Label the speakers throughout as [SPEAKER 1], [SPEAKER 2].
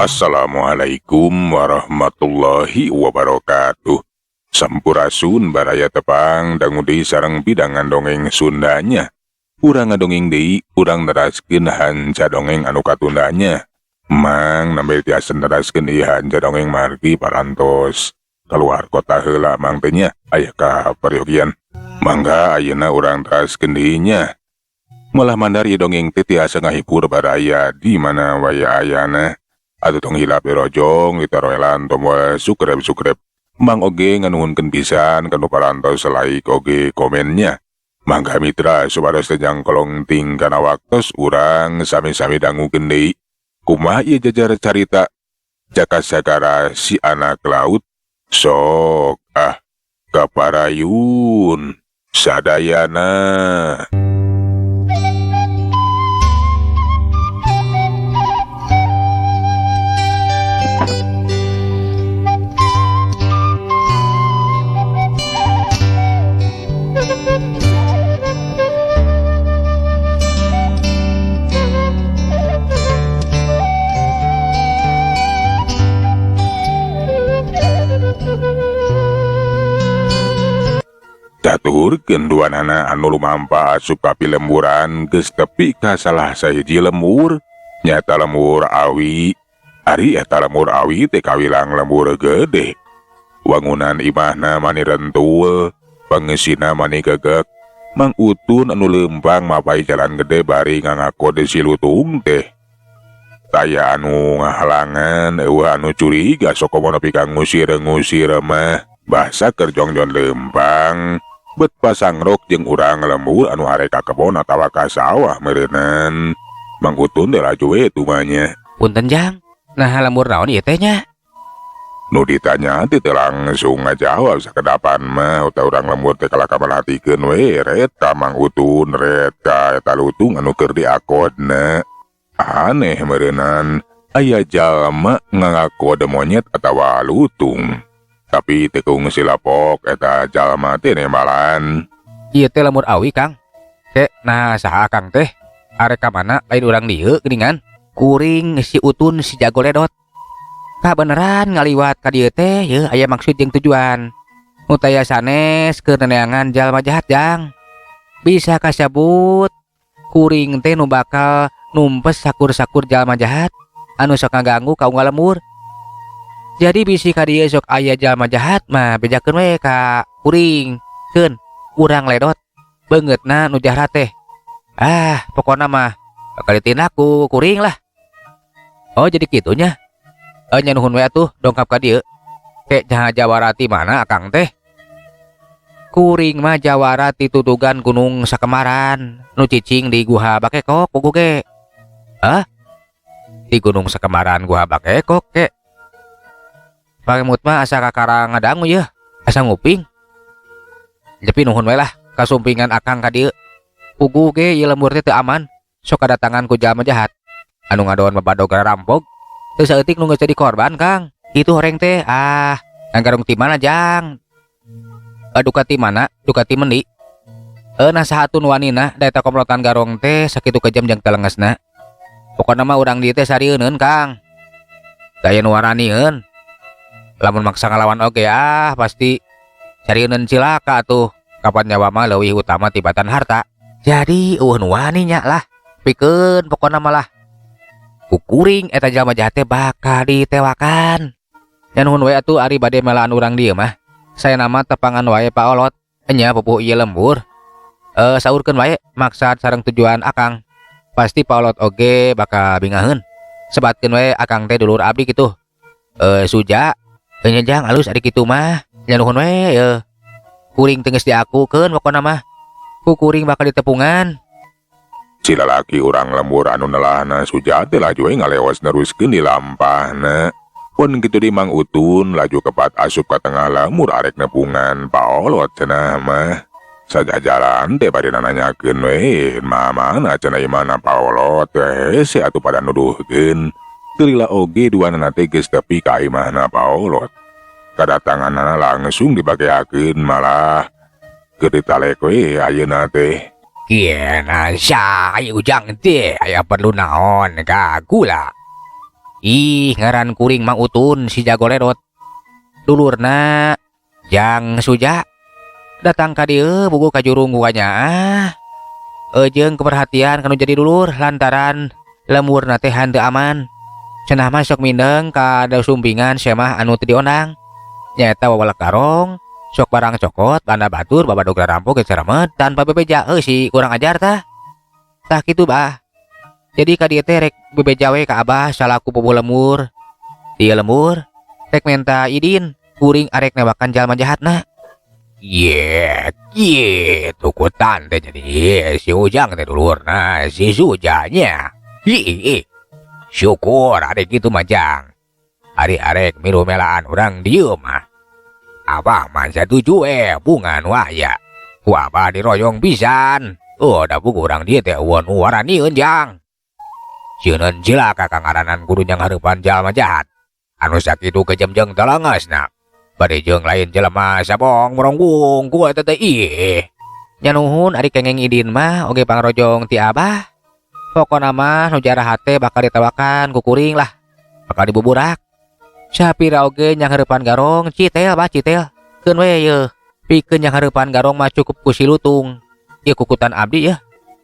[SPEAKER 1] Assalamualaikum warahmatullahi wabarakatuh. Sampurasun baraya tepang dangu deui sareng pidangan dongeng Sundanya. Urang ngadongeng deui, urang neraskeun hanca dongeng anu katundanya. Mang nembe tiasa neraskeun ieu hanca dongeng margi parantos keluar kota heula mang teh nya aya ka peryogian. Mangga ayeuna urang teraskeun deui nya. Malah mandar ieu dongeng teh tiasa ngahibur baraya di mana wae ayana. Atuh tong hilap dirojong, ditaroelan tombol subscribe. Mang oge nganuhunkeun pisan kanu parantos like oge komennya. Mangga mitra supados teu jangkolong tingkana waktos urang sami-sami dangukeun deui. Kumaha ieu jajar carita Jaka Sagara si anak laut? Sok ah kaparayun sadayana. Caturkeun duanana anu lumampa asup ka pilemburan geus tepi ka salah sahiji lembur, nyata lembur awi. Ari eta lembur awi teh kawilang lembur gede. Wangunan imahna mani rentul, pangeusina mani gegek. Mang Utun anu leumpang mapai jalan gede bari ngangakod si lutung teh. Taya anu ngahalangan, eueuh anu curiga sok komo nepi ka ngusir-ngusir mah. Basa keur jongjon leumpang, bet pasangrok jeung urang lembur anu arek ka kebon atawa ka sawah meureunan. Mang Utun teh laju we tumanya.
[SPEAKER 2] Punten jang, nah lembur naon ieu teh nya?
[SPEAKER 1] Nu ditanya teh teu langsung ngajawab sakedapan mah, uta urang lembur teh kalah kamerhatikeun we ret ka Mang Utun, ret ka eta lutung anu keur diakodna. Aneh meureunan, aya jalma ngangakod monyet atawa lutung. Tapi teu kungsi lapok eta jalma teh nembalan.
[SPEAKER 2] Ieu teh lembur awi Kang. Teh nah saha Kang teh? Arek ka mana lain urang dieu geuningan? Kuring si Utun si jago ledot. Kabeneran ngaliwat ka dieu teh yeuh aya maksud jeung tujuan. Nu taya sanes keur neneangan jalma jahat jang. Bisa kasebut kuring teh nu bakal numpes sakur-sakur jalma jahat anu sok ngaganggu ka unggal lembur. Jadi bisi ka dieu sok aya jalma jahat mah bejakeun we ka kuring. Keun urang ledot beungeutna nu jahat teh. Ah, pokona mah bakal ditindak ku kuring lah. Oh, jadi kitunya. Nya nuhun we atuh dongkap ka dieu. Kek jaha jawara ti mana akang teh? Kuring mah jawara ti tutugan Gunung Sakemaran nu cicing di Guha Bakekok puguh ge. Hah? Di Gunung Sakemaran Guha Bakekok ke? Pamut mah asa kakara ngadangu yeuh, asa nguping. Tapi nuhun we lah kasumpingan akang ka dieu. Puguh ge ieu lembur teh teu aman, sok kadatangan ku jalma jahat. Anu ngadon babadog rampog, teu saeutik nu geus jadi korban Kang. Kitu horeng teh, ah, nggarung ti mana jang? Duka ti mana? Duka ti mendi. Nah saha nu wanina da eta komplotan garong teh sakitu kejam jeung telengesna. Pokona mah urang dieu teh sarieuneun Kang. Daya nu waranieun. Lamun maksa ngalawan oge ah pasti sarieuneun cilaka atuh. Kapan nyawa mah leuwih utama tibatan harta. Jadi eueuh nu wani nya lah. Pikeun pokona mah lah. Kukuring eta jalma jahat teh bakal ditewakan. Nya nuhun we atuh ari bade melaan urang dieu mah. Saya nama tepangan wae Pak Olot. Enya pupuh ieu lembur. Saurkeun wae maksad sareng tujuan akang. Pasti Pak Olot oge bakal bingaheun. Sebatkeun we akang teh dulur abdi kitu. Suja nya jang alus ari kitu mah. Nya nuhun we ye. Kuring teh geus diakukeun pokona mah. Ku kuring bakal ditepungan.
[SPEAKER 1] Si lalaki urang lembur anu nelahna Suja teh laju we ngalewas neruskeun di lampahna. Pun kitu di Mang Utun laju kepat asup ka tengah lembur arek nepungan Pak Olot cenah mah. Sajajaran teh bade nanyakeun we mamana cenah imahna Pak Olot teh hese atuh pada nuduhkeun. Teu lila oge duanana teh geus tepi ka imahna Pak Olot. Kadatanganana langsung dibageakeun malah keur ditalek we ayeuna teh.
[SPEAKER 2] Kieu na aya ujang teh aya perlu naon ka kula. Ih, ngaran kuring Mang Utun si jago ledot. Dulurna Jang Suja datang ka dieu buku ka jurung guanya. Jeung keperhatian kanu jadi dulur lantaran lemurna teh henteu aman. Cenah mah sok mindeng ka sumpingan semah anu teu diondang. Nyaeta wawalek garong, sok barang cokot, banda batur, babadog rampok geus remet tanpa bebeja heuh si kurang ajar tah. Tah kitu bah. Jadi ka dieu teh rek bebeja we ka abah salaku pupuh lemur. Di lembur rek menta idin kuring arek newakan jalma jahatna.
[SPEAKER 3] Ye, gitu kutan teh jadi si Ujang teh dulurna si Sujanya. Hi, syukur ada gitu majang. Ari arek milu melaan urang dieu mah. Abah mah satuju bunga nu aya. Ku abah diroyong pisan. Oh, da buku urang dieu teh eueun waranieun jang. Sieun cilaka ka ngaranan kudu nyanghareupan jalma jahat. Anu sakitu kejem jeung telengesna. Bade jeung lain jelema sabong meronggung ku eta teh ih.
[SPEAKER 2] Nya nuhun ari kengeng idin mah oge pangrojong ti abah. Pokona mah nu jarahat teh bakal ditawakan ku kuring lah. Bakal dibuburak. Sapira oge nyanghareupan garong citel bah citel. Keun we yeuh. Pikeun nyanghareupan garong mah cukup ku si lutung. Ieu kukutan abdi yeuh.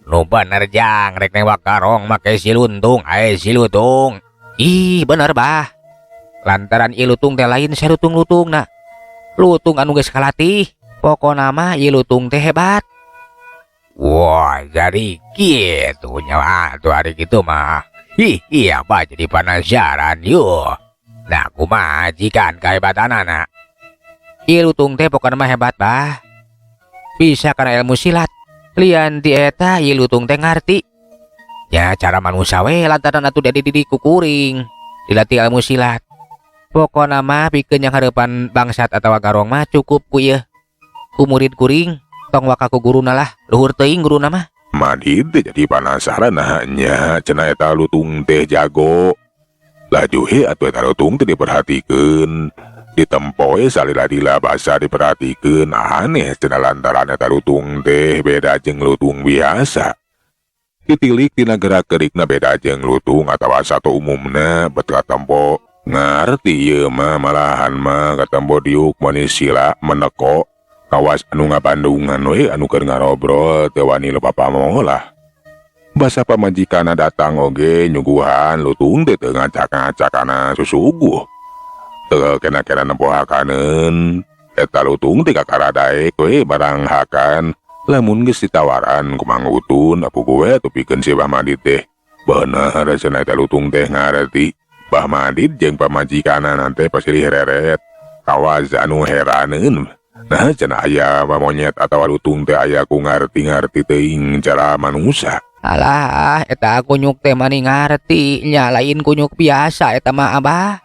[SPEAKER 3] Nu bener jang rek newak garong make si luntung ae si lutung.
[SPEAKER 2] Ih bener bah. Lantaran ieu lutung teh lain salutung-lutungna. Lutung anu geus kalatih. Pokona mah ieu lutung teh hebat.
[SPEAKER 3] Wah, jadi kitu nya atuh ari kitu mah. Hi, iya bah jadi penasaran yeuh. Nah, kumaha jikan kahebatanana?
[SPEAKER 2] Ieu lutung teh pokona mah hebat bah. Bisa kana ilmu silat. Lian ti eta ieu lutung teh ngarti. Ya cara manusia we lantaran atuh dididik ku kuring. Dilatih ilmu silat. Pokona mah pikeun nyanghareupan bangsat atawa garong mah cukup ku ieu. Ku murid kuring, tong waka ku guruna lah, luhur teuing guruna mah.
[SPEAKER 1] Madid teh jadi penasaran nya cenah eta lutung teh jago. Laju he atuh eta lutung teh diperhatikeun. Ditempo we salila-lila basa diperhatikeun aneh cenah lantaran eta lutung teh beda jeung lutung biasa. Ditilik tina gerak-gerikna beda jeung lutung atawa sato umumna bet katempo. Ngarti ieu mah malahan mah katempo diuk manis sila meneko kawas anu ngabandungan we anu keur ngarobrol teu wani lupa pamolah. Basa pamajikanna datang oge nyuguhan lutung teh teu ngacak-ngacak kana susuguh. Teu kena-kena nempohakaneun eta lutung teh kakara daek we barang hakan lamun geus ditawaran ku Mang Utun apugu we tupikeun si Bah Madid teh. Bener cenah eta lutung teh ngarti. Bah Madid jeung pamajikanna teh pasilih reret kawas anu heraneun. Nah cenah aya monyet atawa lutung teh aya ku ngarti-ngarti teuing cara manusia.
[SPEAKER 2] Alah eta kunyuk teh mani ngarti nya lain kunyuk biasa eta mah abah.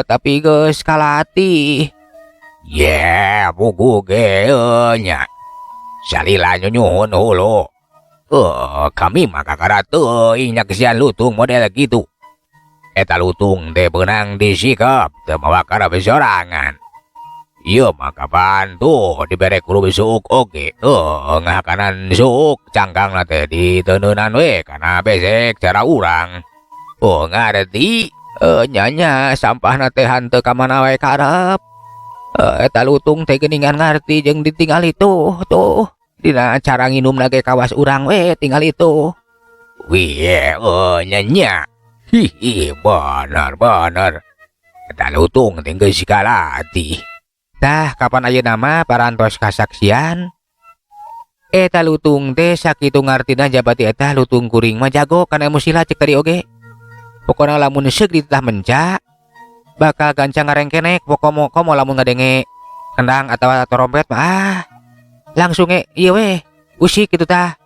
[SPEAKER 2] Tapi geus kalatih.
[SPEAKER 3] Ye buku ge nya. Salila nyunyuhun hulu. Kami mah kakara teuing nyaksian lutung model kitu. Eta lutung teh beunang disikep teu mawa kana sorangan. Ieu mah kapan tuh dibere kudu suuk oge. Ngahakanan suuk cangkangna teh diteuneunan we kana besek cara urang. Oh ngarti nya sampahna teh hanteu ka mana wae karep. Eta lutung teh geuningan ngarti jeung ditingali tuh tuh dina cara nginumna ge kawas urang we tingali tuh. Wih nya nya. Hihi, bener bener. Eta lutung teh geus kalatih.
[SPEAKER 2] Tah kapan ayeuna mah parantos kasaksian. Eta lutung teh sakitu ngartina jabati eta lutung kuring mah jago kana ilmu silat cek tadi oge. Pokona lamun seug dititah menca bakal gancang ngarengkenek pokomo komo lamun ngadenge kendang atawa trompet mah langsung ge ieu we usik kitu tah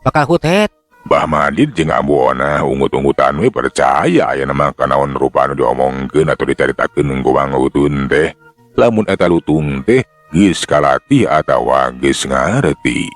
[SPEAKER 2] bakal hutet.
[SPEAKER 1] Bah Madid jeung ambuona ungut-ungutan we percaya ayeuna mah kanaon rupa anu diomongkeun atau dicaritakeun ku Mang Utun teh. Lamun eta lutung teh geus kalatih atawa geus ngarti.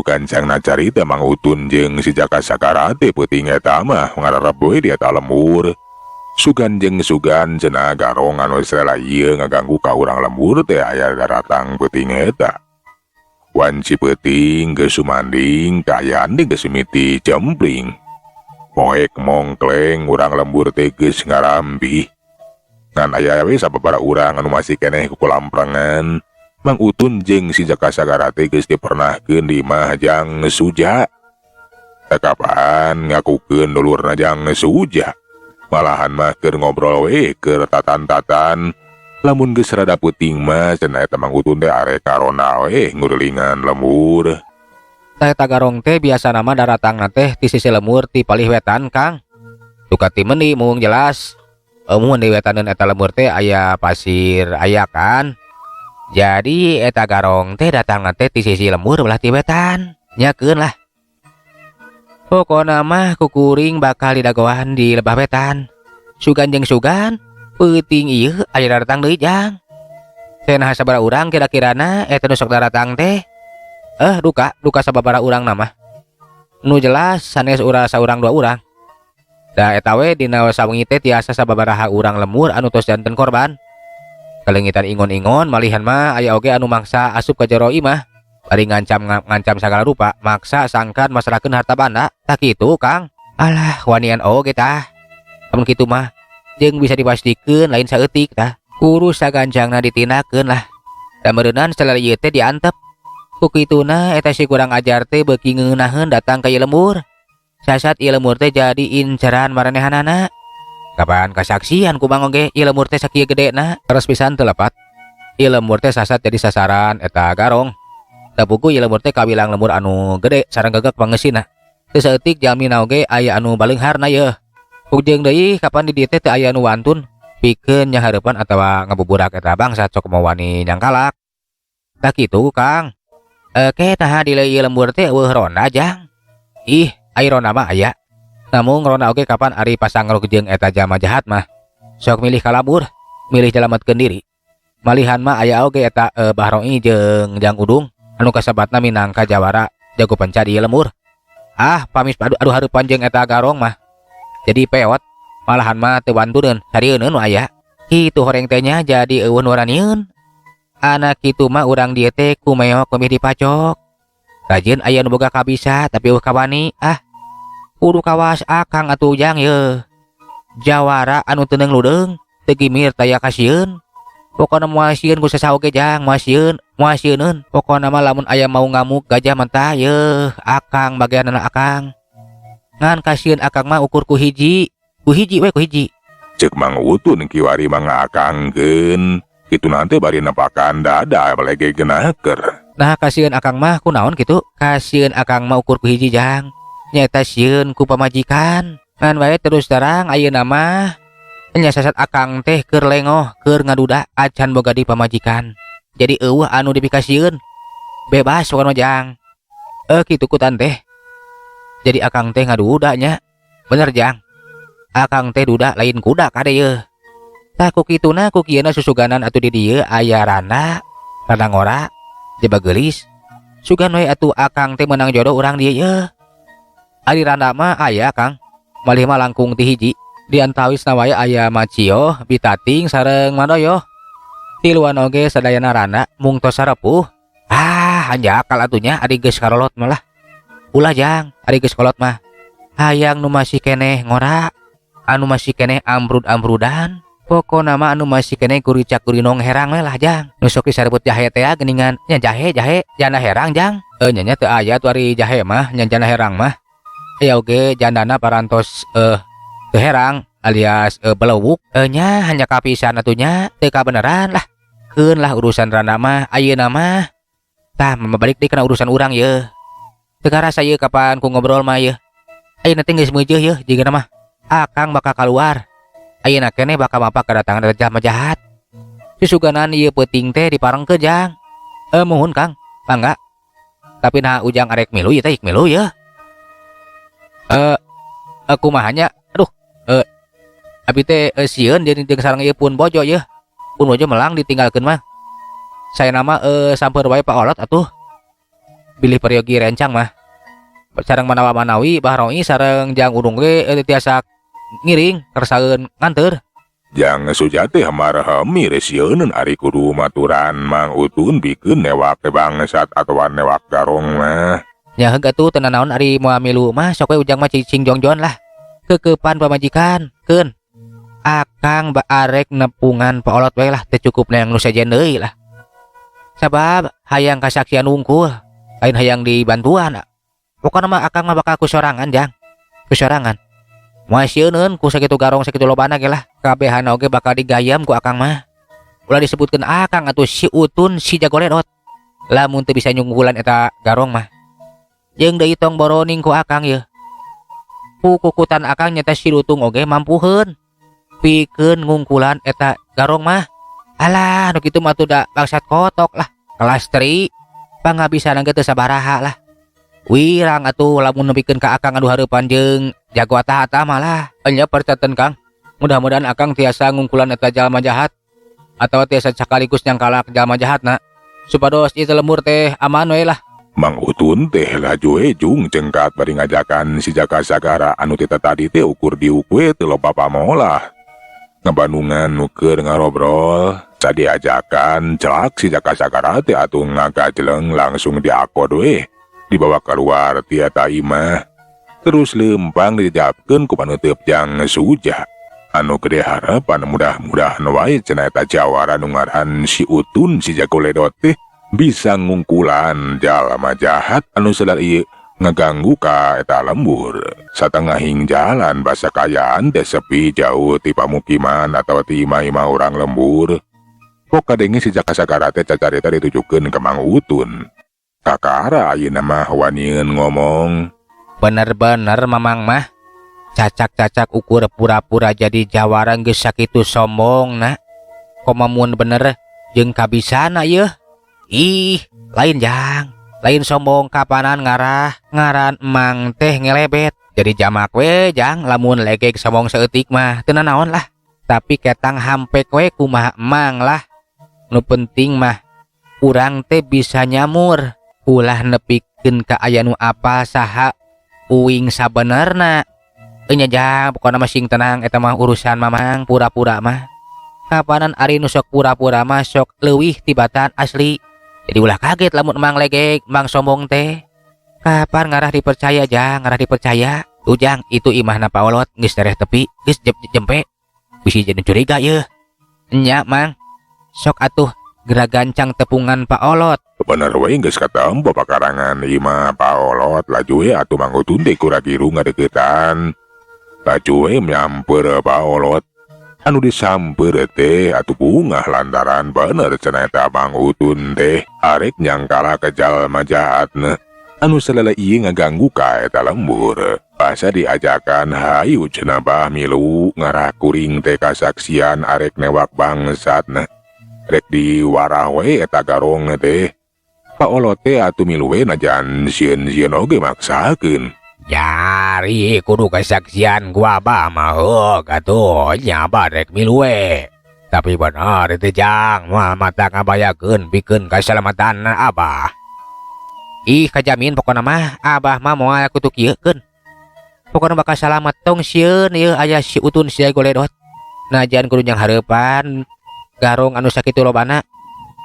[SPEAKER 1] Gancangna carita Mang Utun jeung si Jaka Sagara teh peuting eta mah ngararap we di eta lembur. Sugan jeung sugan cenah garong anu salila ieu ngaganggu ka urang lembur teh aya daratang peuting eta. Wanci peuting geus sumanding kaayaan deui geus mimiti jempling. Poek mongkleng urang lembur teh geus ngarambi. Ngan aya we sababaraha urang anu masih keneh kukulamprengan. Mang Utun jeung si Jaka Sagara teh geus dipernahkeun di imah Jang Suja. Kapan ngakukeun dulurna Jang Suja. Malahan mah keur ngobrol we keur tatan-tatan. Lamun geus rada peuting mah cenah eta Mang Utun teh arek karonda we ngurilingan lembur.
[SPEAKER 2] Tah eta garong teh biasana mah daratangna teh ti sisi lembur ti palih wetan, Kang. Duka ti meuni mung jelas. Mun di wetaneun eta lembur teh aya pasir aya kan. Jadi eta garong teh datangna teh ti sisi lembur belah ti wetan. Nyakeun lah. Pokona mah kukuring bakal didagoan di lebah wetan. Sugan jeung sugan peuting ieu aya daratang deui, Jang. Teh naha sabaraha urang kira-kirana eta nu sok daratang teh? Duka sababaraha urang na mah. Nu jelas sanes urang saurang dua urang. Da eta we dina sawengi teh tiasa sababaraha urang lembur anu tos janten korban. Kalengitan ingon-ingon malihan mah aya oge anu mangsa asup ka jero imah. Bari ngancam sagala rupa, maksa sangkan masrahkeun harta banda. Tah kitu, Kang. Alah, wanian oge tah. Lamun kitu mah jeung bisa dipastikeun lain saeutik tah. Kudu sagancangna ditindakkeun lah. Da meureunan salila ieu teh diantep. Ku kituna eta si kurang ajar teh beuki ngeunaheun datang ka ieu lembur. Sasat ieu lembur teh jadi inceran maranehanana. Kapan kasaksian ku Mang oge ieu lembur teh sakieu gedena. Terus pisan teu lepat. Ieu lembur teh sasat jadi sasaran eta garong. Da puguh ieu lembur teh kawilang lembur anu gede sareng gagak pangeusina. Teu saeutik jalmina oge aya anu baleungharna yeuh. Ujung deui kapan di dieu teh teu aya anu wantun pikeun nyahareupan atawa ngabuburak eta bangsat sok mau wani nyangkalak. Tah kitu, Kang. Ke naha di ieu lembur teh eueuh ronda, Jang? Ih, ai ronda mah aya. Namun ronda oge kapan ari pasangruk jeung eta jalma jahat mah. Sok milih kalabur, milih nyelametkeun diri. Malihan mah aya oge eta Bahroi jeung Jang Udung anu kasebatna minangka jawara jago penca di lembur. Ah, pamis aduh hareupan jeung eta garong mah. Jadi peot, malahan mah teu wantuneun, sarieun nu aya. Kitu horeng teh nya jadi eueuh nu waranieun. Anak kitu mah urang dieu teh kumeok pemih dipacok. Rajin aya nu boga kabisa tapi eueuh kawani. Ah, kudu kawas akang atuh Jang yeuh. Jawara anu teu ludeung, teu gimir taya kasieun. Pokona moal sieun ku sasaha oge, Jang, moal sieun, moal sieuneun. Pokona mah lamun aya mau ngamuk gajah mentah yeuh, akang bagianana akang. Ngan kasieun akang mah ukur ku hiji, ku hiji we ku hiji.
[SPEAKER 1] Cek Mang Utun kiwari mah ngakangkeun. Kitu nanti bari nepakan dada balege genaker.
[SPEAKER 2] Nah kasieun akang mah kunaon kitu? Kasieun akang mah ukur ku hiji, Jang. Nyaeta sieun ku pamajikan. Ngan wae terus terang ayeuna mah nya sasat akang teh keur lengoh, keur ngaduda acan boga di pamajikan. Jadi eueuh anu dipikasieun. Bebas pokona mah, Jang. Kitu ku teh. Jadi akang teh ngaduda nya. Bener, Jang. Akang teh duda lain kuda kade yeuh. Tah ku kituna ku kieuna susuganan atuh di dieu aya randa, randa ngora, jaba geulis. Sugan we atuh akang teh meunang jodoh urang dieu yeuh. Ari randa mah aya, Kang. Malih mah langkung ti hiji. Di antawisna wae aya Macio, Bitating sareng Madoyo. Tiluan oge sadayana randa mung tos sarepuh. Ah, hanjakal atuh nya ari geus karolot mah lah. Ulah, Jang, ari geus kolot mah. Hayang nu masih keneh ngora, anu masih keneh ambrud-ambrudan. Pokona mah anu masih keneh kuricak kurinong herang we lah, Jang. Nu sok disarebut jahe teh geuningan nya jahe jahe janda herang, Jang. Nya nya teu aya tuh ari jahe mah nya janda herang mah. Aya oge jandana parantos teu herang alias belewuk. Nya hanya kapisan atuh nya teu kabeneran lah. Keun lah urusan randa mah ayeuna mah. Tah balik deui kana urusan urang yeuh. Teu karasa ieu kapan ku ngobrol mah yeuh. Ayeuna teh geus meujeuh yeuh jigana mah. Akang bakal kaluar. Ayeuna keneh bakal mapak kedatangan jalma jahat. Susuganan ieu peuting teh diparengkeun, Jang. Muhun, Kang. Mangga. Tapi nah Ujang arek milu ieu teh milu yeuh. Kumaha nya? Aduh, abi teh sieun jeung sareng ieu pun bojo yeuh. Pun bojo melang ditinggalkeun mah. Saya nama samper wae Pak Olot atuh. Bilih peryogi rencang mah. Sareng manawa-manawi Bah Roi sareng Jang Udung ge tiasa ngiring kersaeun nganteur.
[SPEAKER 1] Jang Suja teh marhemi resieuneun ari kudu maturan Mang Utun bikeun newak bangsat atawa newak garong mah.
[SPEAKER 2] Nya heug atuh teu nanaon ari moal milu mah sok we ujang mah cicing jongjon lah. Kekepan pamajikan keun. Akang baarek nepungan paolot we lah teu cukup neang nu sejen deui lah. Sabab hayang kasaksian wungkul, lain hayang dibantuan. Pokona mah akang mah bakal ku sorangan Jang. Ku sorangan. Moal sieuneun ku sakitu garong sakitu lobana ge lah. Kabehana oge bakal digayam ku akang mah. Ulah disebutkeun akang atuh si Utun si jago ledot. Lamun teu bisa nyungkulan eta garong mah. Jeung deui tong boroning ku akang yeuh. Pukukutan akang nyata si Lutung oge mampuheun pikeun ngungkulan eta garong mah. Alah nu kitu mah atuh da bangsat kotok lah. Kelas tri pangabisana ge teu sabaraha lah. Wirang atuh lamun nepikeun ka akang anu hareupan jeung jago atah-atah malah. Enya percaten Kang. Mudah-mudahan akang tiasa ngungkulan eta jalma jahat atawa tiasa sakaligus nyangkalak jalma jahatna supados ieu lembur teh aman we lah.
[SPEAKER 1] Mang Utun teh laju ejung cengkat bari ngajakan si Jaka Sagara anu teh tadi teh ukur diuk we teu loba pamolah. Ngebandungan nu keur ngarobrol sadiajakan celak si Jaka Sagara teh atuh ngagajeleng langsung diakod we dibawa keluar ti eta imah terus lempang dijapkeun ku panuteup Jang Suja. Anu gede harapan mudah-mudahan wae cenah eta jawara nu ngaran si Utun si jago ledot teh bisa ngungkulan jalma jahat anu sadar ieu ngaganggu ka eta lembur. Satengahing jalan basa kayaan teh sepi jauh ti pamukiman atawa ti imah-imah urang lembur. Pok kadenge si Jaka Sagara teh cacarita ditujukeun ka Mang Utun. Kakara ayeuna mah wanian ngomong.
[SPEAKER 2] Bener-bener mamang mah cacak-cacak ukur pura-pura jadi jawara geus sakitu sombongna. Komamun bener jeung kabisana yeuh. Ih, lain Jang, lain sombong kapanan ngarah ngaran emang teh ngelebet. Jadi jamak we Jang lamun legeg sombong saeutik mah teu nanaon lah. Tapi ketang hampek we kumaha emang lah. Nu penting mah urang teh bisa nyamur. Ulah nepikeun ka aya nu apal saha uing sabenerna. Enya Jang, pokona mah sing tenang eta mah urusan mamang pura-pura mah. Kapanan ari nu sok pura-pura mah sok leuwih tibatan asli. Jadi ulah kaget lamun emang legeg, emang sombong teh. Kapan ngarah dipercaya Jang, ngarah dipercaya. Tuh Jang, itu imahna paolot geus tereh tepi, geus jempe. Bisi jadi curiga yeuh. Enya Mang, sok atuh geragancang tepungan paolot.
[SPEAKER 1] Bener we geus katempo pakarangan imah paolot laju we atuh Mang Utun teh kura-kiru ngadeukeutan. Laju we nyamper paolot. Anu disamper teh atuh bungah lantaran bener cenah eta Mang Utun teh arek nyangkala ke jalma jahatna. Anu salala ieu ngaganggu ka eta lembur. Basa diajakan hayu cenah bah milu ngarah kuring teh kasaksian arek newak bangsatna. Rek diwarah we eta garong teh. Paolot teh atuh milu we najan sieun-sieun oge maksakeun.
[SPEAKER 3] Jari kudu kesaksian gua bah mah heug atuh nya bah rek milu we. Tapi bener itu Jang, moal mata ngabayakeun pikeun kasalamatan abah.
[SPEAKER 2] Ih kajamin pokona mah abah mah moal kutu kieu keun. Pokona bakal salamat tong sieun ieu aya si Utun si jago ledot. Najan kudu jang hareupan garong anu sakitu lobana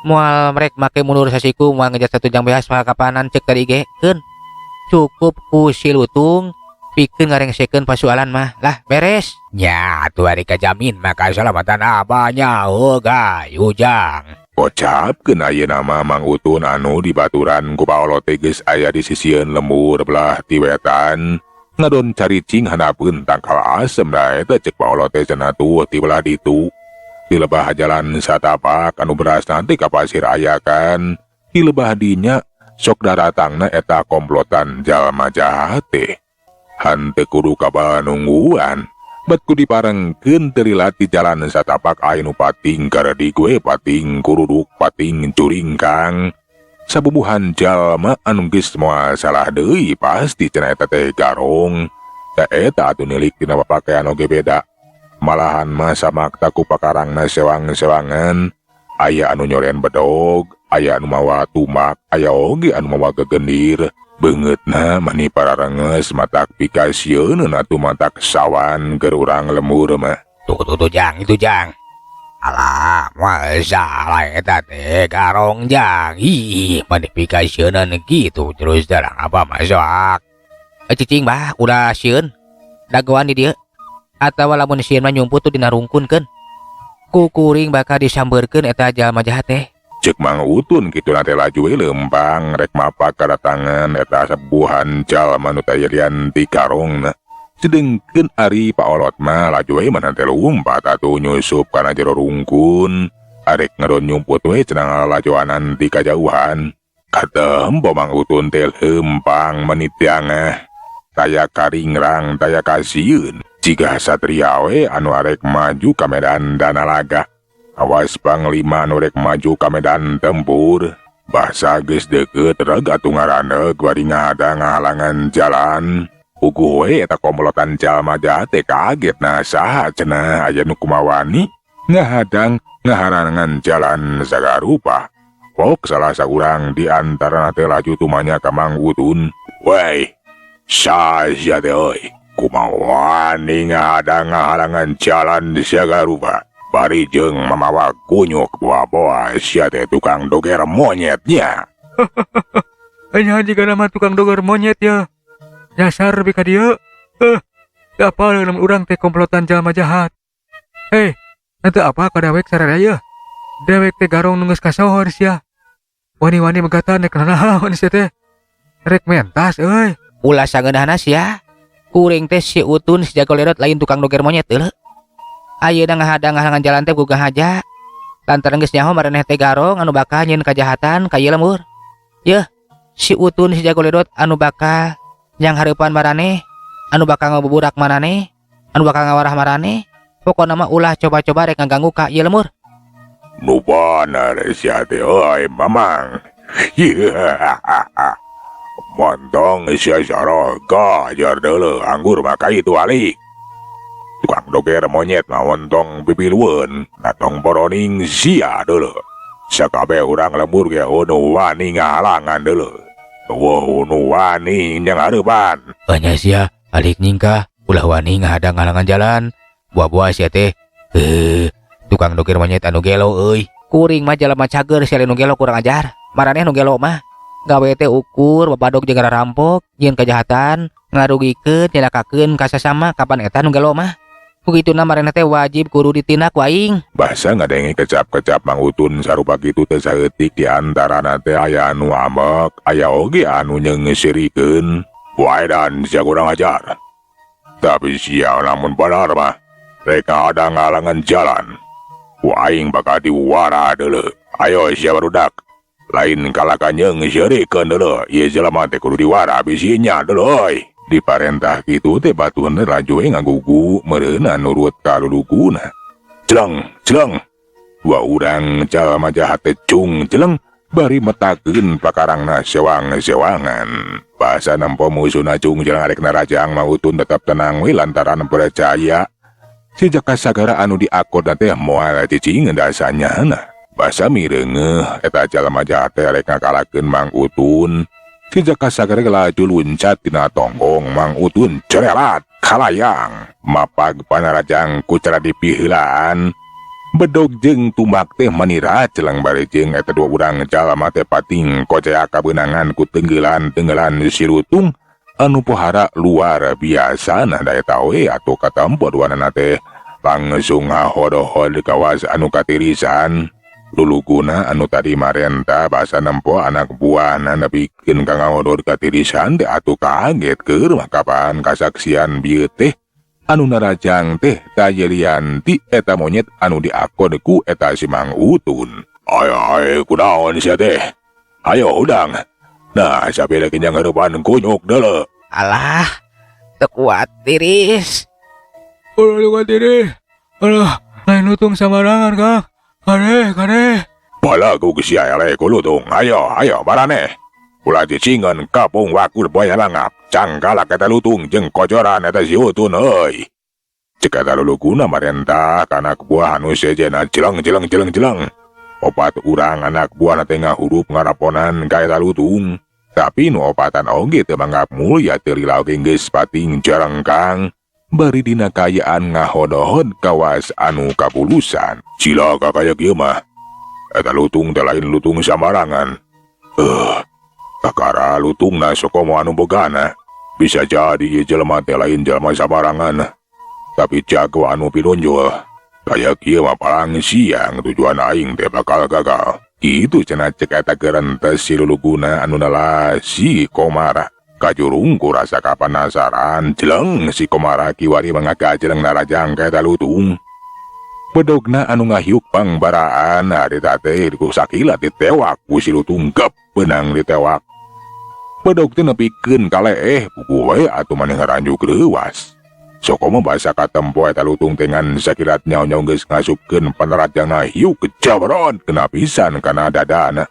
[SPEAKER 2] moal merek make mundur sasiku moal ngejat satu jang beas maka kapanan cek tadi ge keun. Cukup ku si Lutung pikeun ngarengsekeun pasualan mah lah beres.
[SPEAKER 3] Nya atuh ari kajamin mah kasalamatan abahnya heuh gayu Jang.
[SPEAKER 1] Kocapkeun ayeuna mah Mang Utun anu dibaturan ku paolot teh geus aya di sisieun lembur belah ti wetan. Ngadon caricing handapeun tangkal asem da eta cek paolot teh cenah tuh ti belah ditu. Di lebah jalan satapak anu beras nanti ka pasir ayakan. Di lebah dinya sok daratangna eta komplotan jalma jahat teh. Henteu kudu kabanungguan. Bet ku diparengkeun teu lila ti jalan satapak aya nu pating karedi gue pating kuruduk pating curingkang. Sabubuhan jalma anu geus moal salah deui pasti cenah eta teh garong. Da eta atuh nilik dina papakean oge beda. Malahan mah samakta ku pakarangna sewang-sewangan. Aya anu nyoren bedog, Aya anu mawa tumak, aya oge anu mawa gegendir. Beungeutna mani pararenges matak pikasieun atuh matak sawan keur urang lembur mah.
[SPEAKER 3] Tuh tuh tuh jang itu jang. Alah, moal salah eta teh garong jang. Ih, mani pikasieunan kitu terus terang apa masak.
[SPEAKER 2] Cicing bah, ulah sieun. Dagoan di dieu. Atawa lamun sieun mah nyumput tuh dina rungkunkeun. Ku kuring bakal disambeurkeun eta jalma jahat teh.
[SPEAKER 1] Cek Mang Utun kitu na teh laju we lempang rek mapak kadatangan eta sebuhan jalma nu tayarian ti karongna. Sedengkeun ari paolot mah laju we mana teh lumpat atuh nyusup kana jero rungkun. Arek ngeron nyumput we cenah lalajoanan ti kajauhan. Katempo Mang Utun teh lempang menitiangah. Taya karingrang taya kasieun. Jiga satria we anu arek maju ka medan danalaga. Awas panglima anu rek maju ka medan tempur. Basa geus deukeut reg atuh ngaraneg bari ngadang ngahalangan jalan. Puguh we eta komplotan jalma jahat teh kaget nah saha cenah aya nu kumawani ngahadang ngaharangan jalan sagarupa. Pok salah saurang di antara teh laju tumanya ka Mang Utun. Woi, saha teh euy? Kumawani ngahadang ngahalangan jalan sagarupa. Bari jeung mamawa kunyuk boa-boa sia teh tukang doger monyetnya.
[SPEAKER 4] Nya jiga nama tukang doger monyet ya. Nyasar bi ka dieu. Apa lamun urang teh komplotan jalma jahat. Hei, nanti apa ka dewek sararea yeuh? Dewek teh garong nu geus kasohor sia. Wani-wani megatan rek nanaon sia teh. Rek mentas euy.
[SPEAKER 2] Ulah sangeunahna sia. Kuring teh si Utun si jago ledot lain tukang doger monyet deuleu. Ayeuna ngahadang ngahalangan jalan teh boga haja. Lantaran geus nyaho maraneh teh garong anu bakal nyieun kajahatan ka ieu lembur. Yeuh, si Utun si jago ledot anu bakal yang hareupan maraneh, anu bakal ngabuburak maraneh, anu bakal ngawarah maraneh. Pokona mah ulah coba-coba rek ngaganggu ka ieu lembur.
[SPEAKER 1] Nu bener sia teh euy mamang. Montong sia saraga ajar deuleu anggur mah ka itu alik. Tukang doger monyet mah montong pipilueun, natong boroning sia deuleu. Sakabeh urang lembur ge nu wani ngahalangan deuleu. Wah, nu wani yang hareupan.
[SPEAKER 3] Anya sia alik nyingkah ulah wani ngahadang ngahalangan jalan. Buah-buah sia teh. Tukang doger monyet anu gelo euy.
[SPEAKER 2] Kuring mah jalma cager sia nu gelo kurang ajar. Maraneh nu gelo mah gawe teh ukur babadog jeung rampok, nyieun kajahatan, ngarugikeun, nyelakakeun ka sasama kapan eta nu gelo mah. Kugituna maraneh teh wajib kudu ditindak ku aing.
[SPEAKER 1] Basa ngadenge kecap-kecap Mang Utun sarupa kitu teh saeutik di antarana teh aya anu ambek, aya oge anu nyeungsirikeun. Wae dan sia kurang ajar. Tapi sia lamun benar mah rek ngahadang ngahalangan jalan. Ku aing bakal diwara deuleu. Ayo sia barudak. Lain kalaka nyeungsirikeun deuleu, ieu jelema teh kudu diwara bisinya deuleu euy. Diparentah kitu teh baturna laju we ngagugu meureunna nurut ka luluguna. Jeleng, jeleng. Dua urang jalma jahat teh cung jeleng bari metakeun pakarangna sewang-sewangan. Basa nempo musuhna cung jeleng arek narajang Mang Utun tetep tenang we lantaran percaya. Si Jaka Sagara anu diakodna teh moal cicing dasanyana. Basa mireungeuh eta jalma jahat teh arek ngakalakeun Mang Utun. Si Jaka Sagara laju luncat tina tonggong Mang Utun cerelat kalayang. Mapag panarajang ku cara dipiheulaan. Bedog jeung tumbak teh manira celeng bari jeung eta dua urang jalma teh pating kocea kabeunangan ku tenggelan-tenggelan si Lutung anu pohara luar biasa nah da eta we atuh katempo duanana teh langsung ngahodohod kawas anu katirisan. Luluguna anu tadi marenta basa nempo anak buahna nepikeun ka ngahodod katirisan teh atuh kaget keur mah kapan kasaksian bieu teh anu narajang teh tayelian ti eta monyet anu diakod ku eta si Mang Utun. Ayo ayo kunaon sia teh? Ayo udang. Nah, sapira kenyang hareupan kunyuk deuleu.
[SPEAKER 2] Alah, teu kuat tiris.
[SPEAKER 4] Ulah teu kuat tiris. Alah, lain lutung sambarangan, Kang. Kare, kare.
[SPEAKER 1] Balagu sia eleh ku lutung. Ayo, ayo maraneh. Ulah cicingan kapung wakur boya langap. Cangkalak eta lutung jeung kocoran eta si Utun euy. Cek eta luluguna marentah kana buah anu sejenna jeleng jeleng jeleng jeleng. Opat urang anak buahna teh ngahurup ngaraponan ka eta lutung. Tapi nu opatan oge teu manggap mulya teu lila oge geus pating jarengkang. Bari dina kaayaan ngahodhod kawas anu kapulusan. Cilaka kaya kieu mah. Eta lutung teh lain lutung sambarangan. Kakara lutungna sokomo anu bogana. Bisa jadi ieu jelema teh lain jelema sambarangan. Tapi jago anu pinunjul. Kaya kieu mah palang siang tujuan aing teh bakal gagal. Kitu cenah cek eta gerentes si luluguna anu nala si Komara. Kajurung ku rasa kapanasaran jeleng si Komara kiwari mangagajeleng narajang ka eta lutung. Bedogna anu ngahiuk pangbaraan harita teh ku sakila ditewak ku si lutung gep benang ditewak. Bedog teh nepikeun ka leeh puguh we atuh maneh ngaranjuk leuwas. Sokomo basa katempo eta lutung teh ngan sakilat nyaw-nyaw geus ngasupkeun panerajang ngahiuk kejabron kena pisan kana dadana.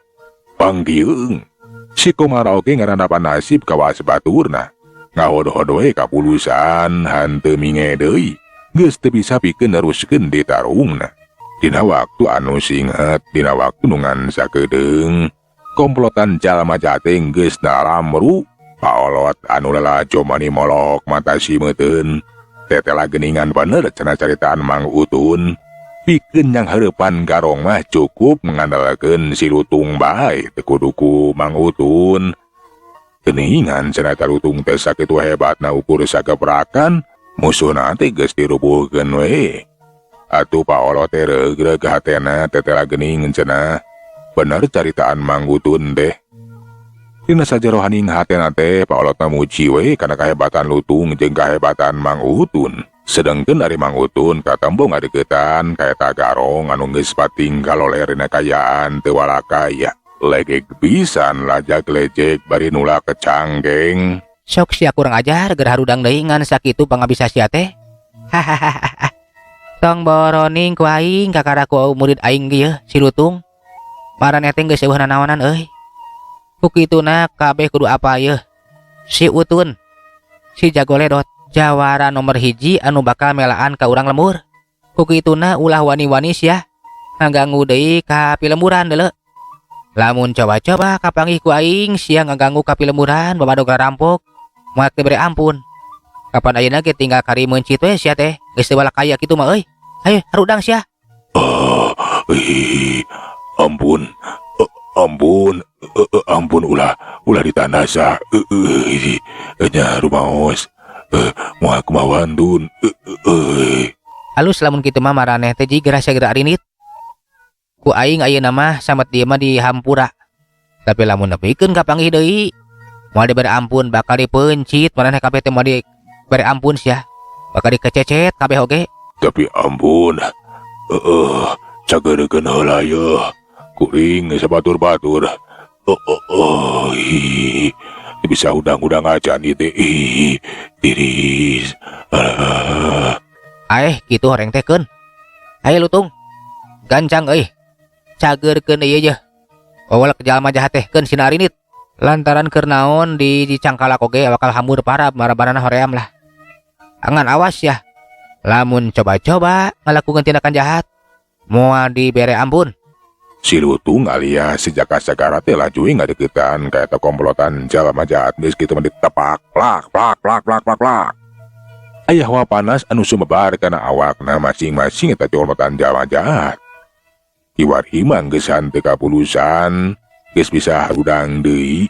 [SPEAKER 1] Panggieung. Si Komara oge ngarandapan nasib kawas baturna. Ngahodhod we kapulusan hanteu minge deui. Geus teu bisa pikeun neruskeun ditarungna. Dina waktu anu singhet, dina waktu nu ngan sakedeung, komplotan jalma jahat geus naramru, paolot anu lalajo mani molok mata simeuteun. Tetela geningan bener cenah caritaan Mang Utun. Pikeun yang hareupan garong mah cukup mengandalkeun si lutung bae teu kudu ku Mang Utun. Geningan cenah eta lutung teh sakitu hebatna ukur sagebrakan, musuhna teh geus dirubuhkeun we. Atuh paolot teh reug-reug hatena tetela gening cenah. Bener caritaan Mang Utun teh. Dina sajerohaning hatena teh paolotna muji we kana kahebatan lutung jeung kahebatan Mang Utun. Sedengkeun ari Mang Utun katembo ngadeukeutan ka eta garong anu geus pating kaloler dina kayaan teu walakaya. Legeg pisan lajak lejek bari nulak kecanggeng.
[SPEAKER 2] Sok sia kurang ajar ger harudang deui ngan sakitu pangabisa sia teh. Hahaha. Tong boroning ku aing kakara ku murid aing ge yeuh si lutung. Maraneh teh geus eueuh nanaonan euy. Ku kituna kabeh kudu apa yeuh. Si Utun, si jago ledot, jawara nomor 1 anu bakal melaan ka urang lembur. Ku kituna ulah wani-wani sia ngaganggu deui ka pilemburan deuleu. Lamun coba-coba kapanggih ku aing sia ngaganggu ka pilemburan babadog rampok, moal teu bere ampun. Kapan ayeuna ge tinggal kari meuncit we sia teh, geus teu balakaya kitu mah euy. Hayu harudang sia.
[SPEAKER 1] Ampun. Ampun, ampun ulah ulah ditandasa. Nya rumaos. Moal kumaha wantun.
[SPEAKER 2] Halus lamun kitu mah maraneh teh jiga rasa geura arinit. Ku aing ayeuna mah samet dieu mah dihampura. Tapi lamun nepikeun kapanggih deui, moal dibere ampun bakal dipeuncit maraneh kabeh teh moal dibere ampun sia. Bakal dikececet kabeh oge.
[SPEAKER 1] Tapi ampun. Heeh, cageurekeun heula yeuh. Kuring sabatur-batur. Bisa udang-udang aja nih teh. Ih, tiris.
[SPEAKER 2] Aeh, kitu horeng teh keun. Ayo lutung. Gancang euy. Cageurkeun ieu yeuh. Wawalek jalma jahat teh keun sina arinit. Lantaran keur naon di cangkalak oge bakal hambur parab marabanana hoream lah. Angan awas ya. Lamun coba-coba ngalakukeun tindakan jahat, moal dibere ampun.
[SPEAKER 1] Si lutung alias si Jaka Sagara teh laju ngadeukeutan ka eta komplotan jalma jahat geus kitu mah ditepak plak plak plak plak plak plak. Aya hawa panas anu sumebar kana awakna masing-masing eta komplotan jalma jahat. Kiwari mah geus hanteu kapulusan, geus bisa harudang deui.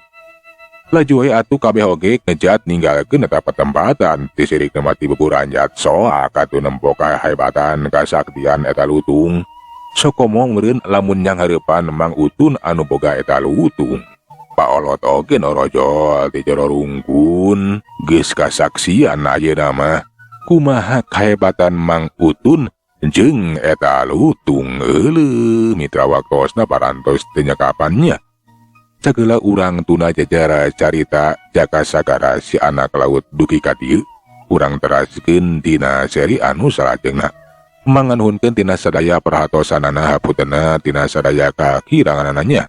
[SPEAKER 1] Laju we atuh kabeh oge ngejat ninggalkeun eta patempatan teu sirikna mah ti buburanjat soak atuh nempo kahebatan kasaktian eta lutung. Sokomo meureun lamun nyang hareupan Mang Utun anu boga eta lutung. Paolot oge norojol ti jero rungkun geus kasaksian ayeuna mah kumaha kahebatan Mang Utun jeung eta lutung. Euleuh mitra waktosna parantos teu nyakapannya. Sagala urang tuna jajara carita Jaka Sagara si anak laut dugi ka dieu urang teraskeun dina seri anu salajengna. Manganhunkeun tina sadaya perhatosanana hapuntenna tina sadaya kakiranganananya.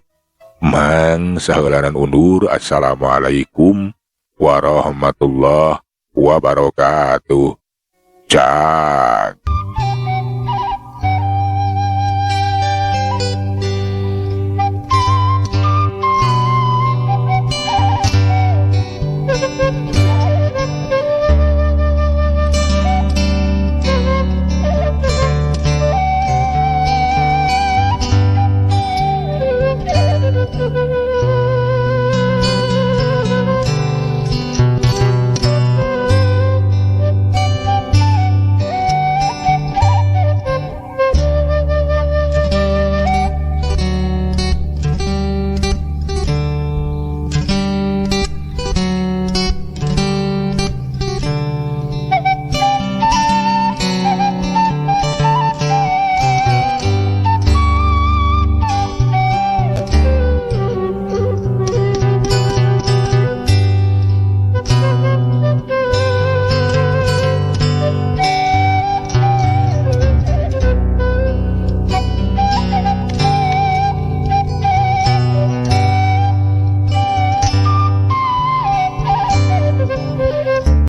[SPEAKER 1] Mang saheulanan undur. Assalamualaikum warahmatullahi wabarakatuh. Cak.